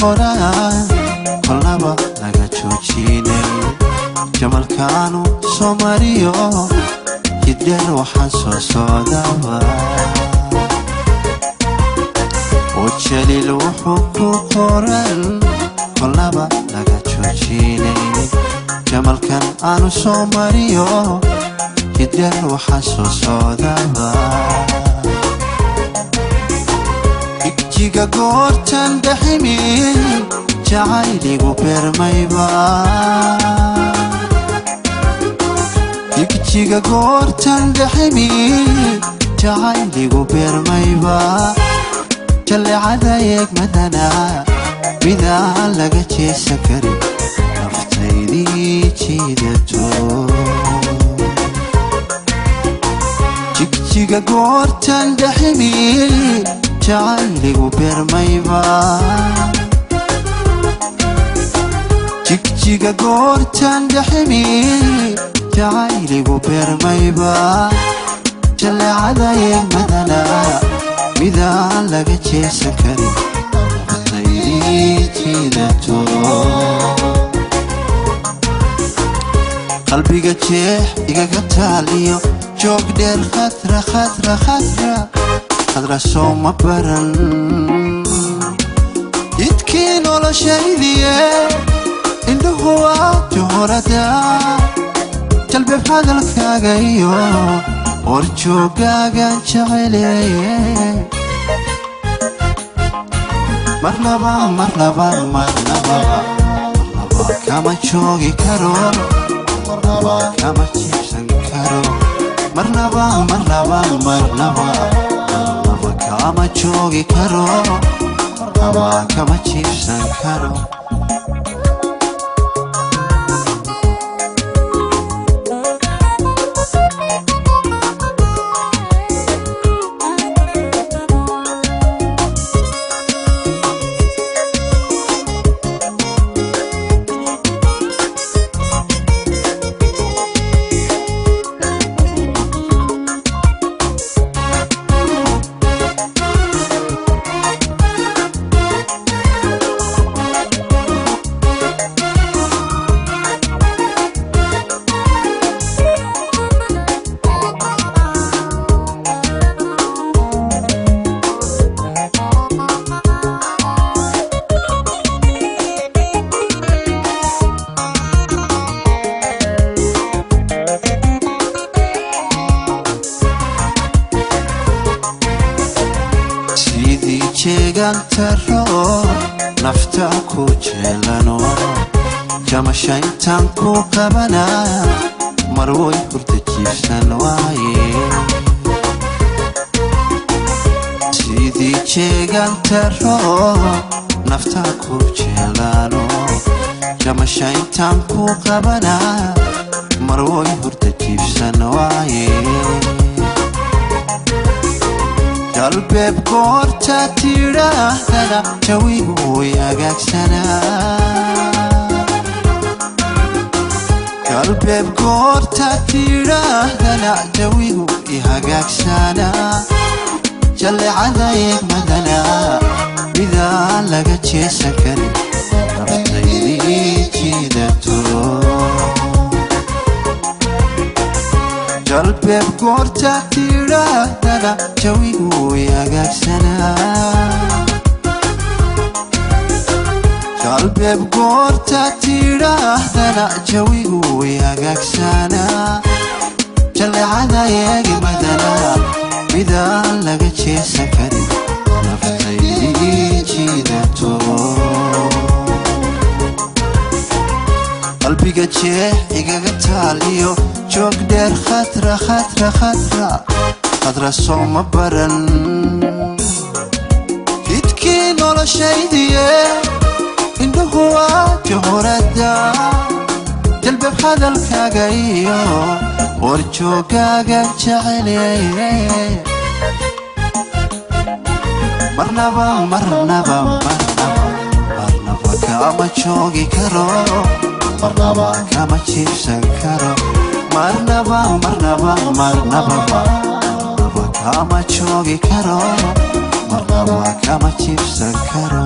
qoran kolnaba laga joojinay jamalkaanu Soomaaliyo jidheer waxaan soo socdaba oo Jaliil wuxuu ku qoran kolnaba laga joojinay jamalkan aanu Soomaaliyo jidheer waxaan soo socdaba jigjiga goortan dhaximi jacayligu beermayba jigjiga goortan dhaximi jacayligu beermayba jallecada eegmadana midaan laga jeesan karin naftaydii jiidato jigjiga goortan dhaximi jacayligu beermayba jigjiga goortan dhaximi jacayligu beermayba jallecada eegmadana midaan laga jeesan karin naftaydii jiidato qalbiga jeex igaga taaliyo joog dheer khatra khatra khatra khadra sooma baran jidkii noloshaydiye indhuhu waa juhurada jalbeeb hadalkaaga iyo warjoogaagan jeceleeye marnaba marnaba marnaba marnaba kama joogi karo marnaba kama jiibsan karo marnaba marnaba marnaba marnaba kama joogi karo marnaba kama jiibsan karo. Sidii jeegantaro nafta ku jeelano jamasha intaan ku qabana marwoy hurda jiibsan waaye sidii jeegantaro nafta ku jeelano jamasha intaan ku qabana marwoy hurda jiibsan waaye jalbeeb goorta tidhaahdana jawigu way hagaagsanaa jalbeeb goorta tidhaahdana jawigu i hagaagsanaa jallecada eegmadana midaan laga jeesan karin naftaydii jiidato jalbeeb goorta tidhaahdana jawigu way hagaagsanaa jalbeeb goorta tidhaahdana jawigu way hagaagsanaa jallecada eegmadana midaan laga jeesan karin naftaydii jiidato qalbiga jeex igaga taaliyo joog dheer khatra khatra khatra khadra sooma baran jidkii noloshaydiye indhuhu waa juhurada jalbeeb hadalkaaga iyo warjoogaaga jeceleye marnaba marnaba marnaba marnaba kama joogi karo marnaba kama jiibsan karo marnaba marnaba marnaba marnaba kama joogi karo marnaba kama jiibsan karo.